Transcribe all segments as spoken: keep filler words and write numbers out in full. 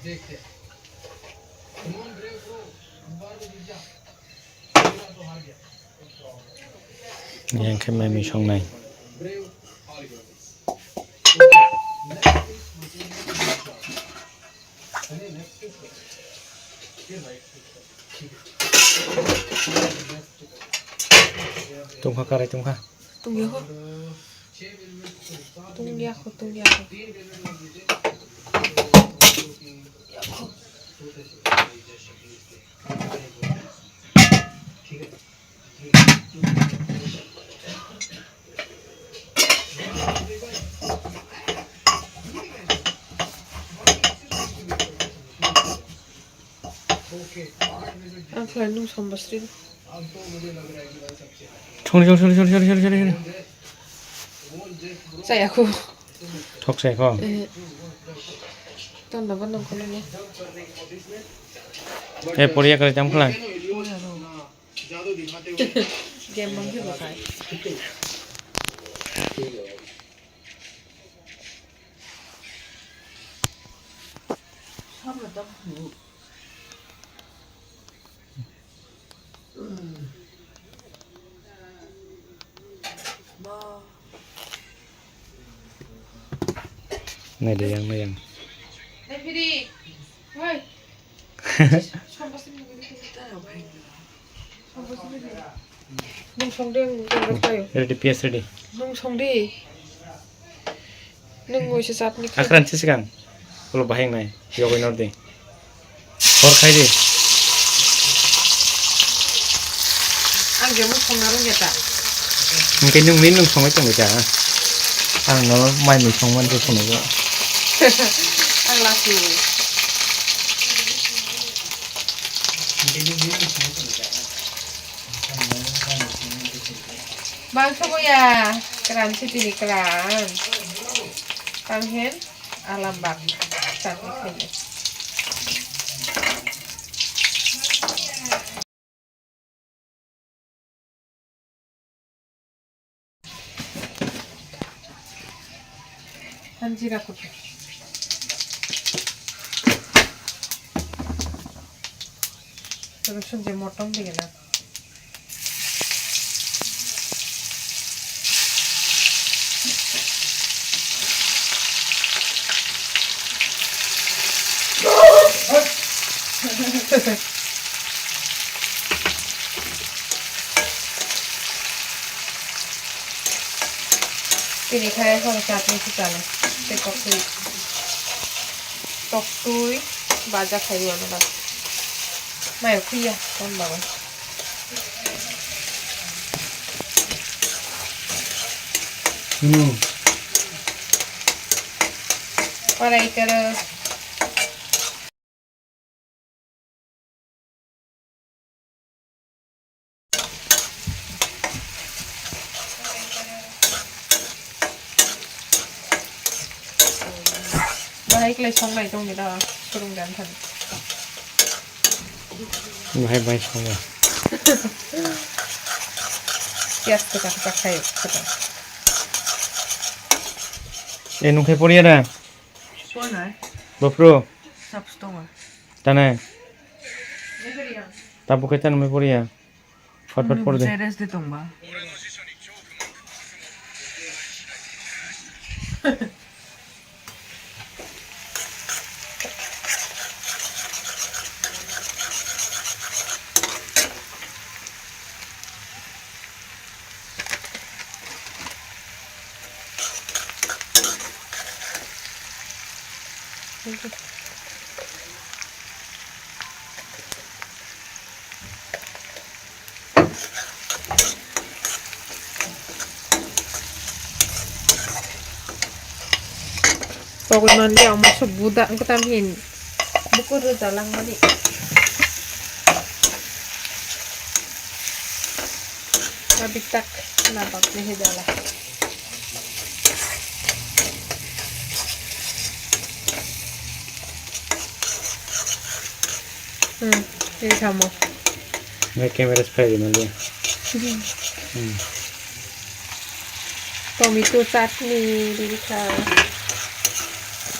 Yang khe mai mui songnai. Tungkha karai tungkha. Tungya ho. Tungya ho, tungya ho. Ang khlai nung samba sri. Songni, songni, songni. Chaya ko. Thok chaya ko. Eh. Ton na ban nang kono ni. Eh, poriya kare jam khlai. Game mang khe bo khai. Nai de yang, nai yang. Nung song di, ang nung song tayo. Ready, P S ready. Nung song di. Nung waisa chatni khe. Akran si sikang. Ulo bahai nai. Yogoi nor di. Hor khai di. Ang je mung songna rung ya ta. Hingke nung ni nung songoi tong ta. Ang no mai ni song man je song go. Ang last ni. Mangso boya, kran sitini kran. Tang hen, alam bak, chatni khaile. Hanjira kutu. Rosun je motom dige na. Tini khai kono chatni se chale. Tei koktwi. Koktwi baja khai rw ano ba. Mayo khuya ton ba. Hmm. Parai karo. Bahai klai songnai tongni da, surung dan thani. Bahai bahai songo. Piyaj kwchak kwchak khai kwchak. E nung khai poriya da? Ponai. Bopro. Sab tongo. Tane. Tabu khe tane me poriya. Fat fat por de. Rest de tongba. Pogwi manliya omo se buda wngkha tamhin bukur rwja langmani. Abiktak nabak ni hidala. Hmm, ini sama. Nai camera spray di mali. Hmm. Hmm. Tomato chutney di ka.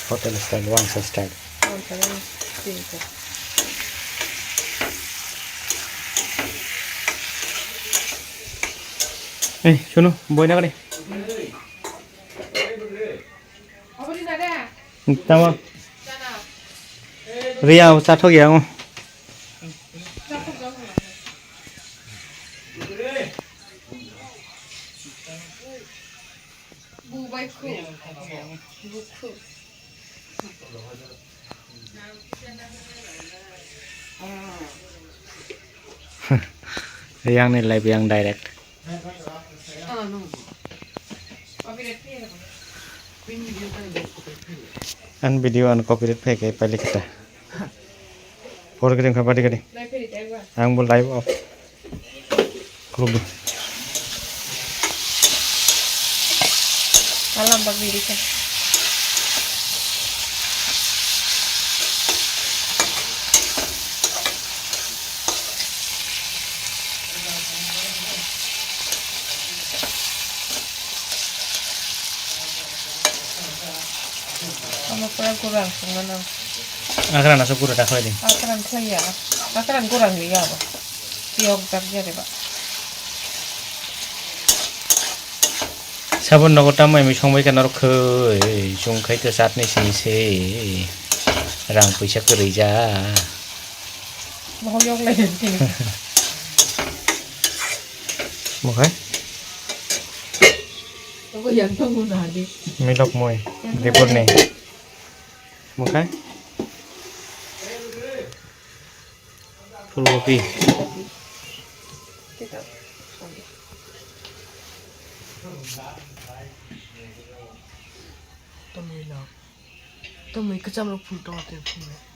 Hotel style, wangsa style. Eh, sunu, boy na kani. Tama. Ria, sa thok ya. Bubai khu. Bukhu. Yang ni live yang direct. An video an copyright phai kai pali kata. Por gede kha badi gede. Ang bo live off. Klub. Alam bak diri kha. Omo pura gura ang songmano. Akran aswk gura ta khlai di. Akran khlai ya. Akran gura ang liya ba. Tiyok jak ya de ba. Sabon nogo tamo emi songbai ka norok khoi, chwng khai to chatni sini se, rang puisa kwrwi ja. Mohok yok lai sini. Mokhai? Obo yang tong muna di. Milok moi, dipor ni. Mokhai? Phulkopi. Tomoi no. Tomoi kwcham rok phul tongo tei phul.